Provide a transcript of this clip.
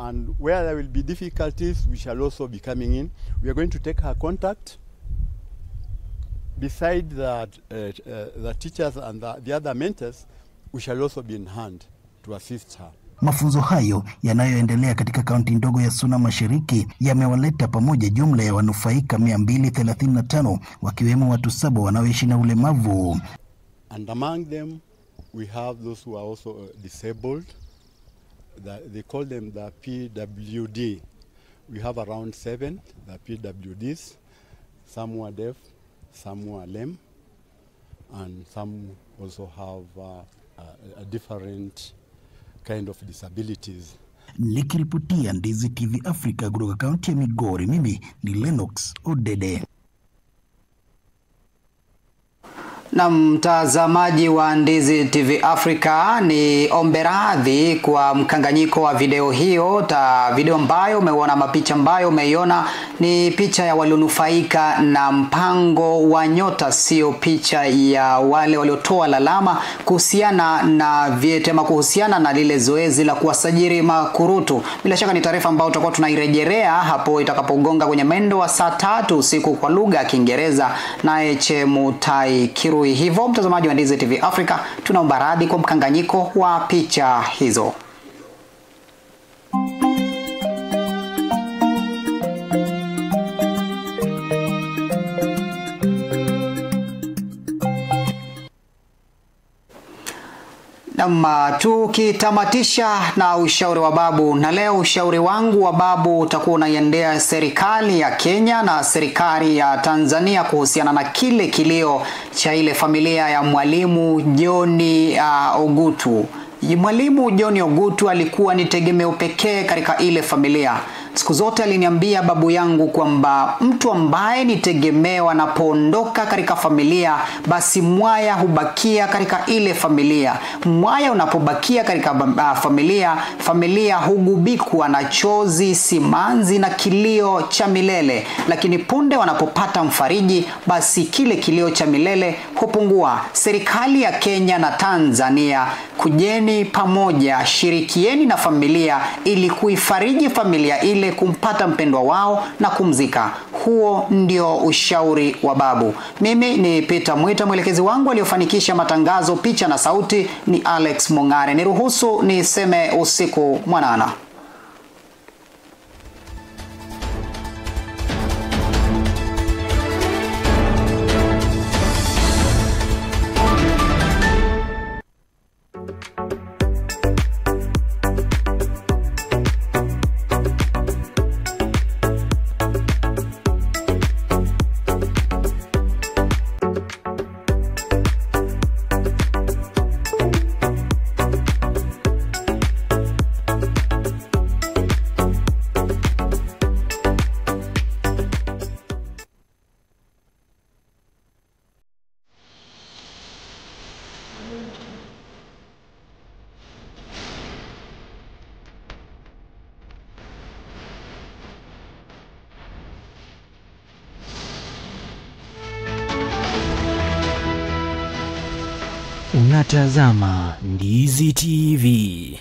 And where there will be difficulties, we shall also be coming in. We are going to take her contact. Beside the teachers and the other mentors, we shall also be in hand to assist her. Mafunzo hayo yanayoendelea katika kaunti ndogo ya Suna Mashariki yamewaleta pamoja jumla ya wanufaika 235 wakiwemo watu 7 wanaoishi na ulemavu. And among them we have those who are also disabled. They call them the PWD. We have around 7 the PWDs. Some who are deaf, some who are lame, and some also have a different kind of disabilities. Nikiripotia Ndizi TV Africa kutoka kaunti ya Migori, mimi ni Lennox Odede. Na mtazamaji wa Ndizi TV Africa, ni ombe radhi kwa mkanganyiko wa video hiyo. Video ambayo umeona, mapicha ambayo umeiona ni picha ya walionufaika na mpango wa Nyota, sio picha ya wale waliotoa lalama kuhusiana na vyeti ama kuhusiana na lile zoezi la kuwasajili makurutu. Bila shaka ni taarifa ambayo tutakuwa tunairejelea hapo itakapogonga kwenye mwendo wa saa 3 usiku kwa lugha ya Kiingereza, naye Chemutai Kirui. Hivyo mtazamaji wa Ndizi TV Africa, tunaomba radhi kwa mkanganyiko wa picha hizo. Na tukitamatisha na ushauri wa babu, na leo ushauri wangu wa babu utakuwa unaiendea serikali ya Kenya na serikali ya Tanzania kuhusiana na kile kilio cha ile familia ya Mwalimu John Ogutu. Mwalimu John Ogutu alikuwa ni tegemeo pekee katika ile familia. Siku zote aliniambia babu yangu kwamba mtu ambaye ni tegemeo anapoondoka katika familia, basi mwaya hubakia katika ile familia. Mwaya unapobakia katika familia, familia hugubikwa na chozi, simanzi na kilio cha milele. Lakini punde wanapopata mfariji, basi kile kilio cha milele hupungua. Serikali ya Kenya na Tanzania, kujeni pamoja, shirikieni na familia ili kuifariji familia ile kumpata mpendwa wao na kumzika. Huo ndio ushauri wa babu. Mimi ni Peter Mwita, mwelekezi wangu aliyofanikisha matangazo, picha na sauti ni Alex Mongare. Niruhusu niseme usiku mwanana. Unatazama Ndizi TV.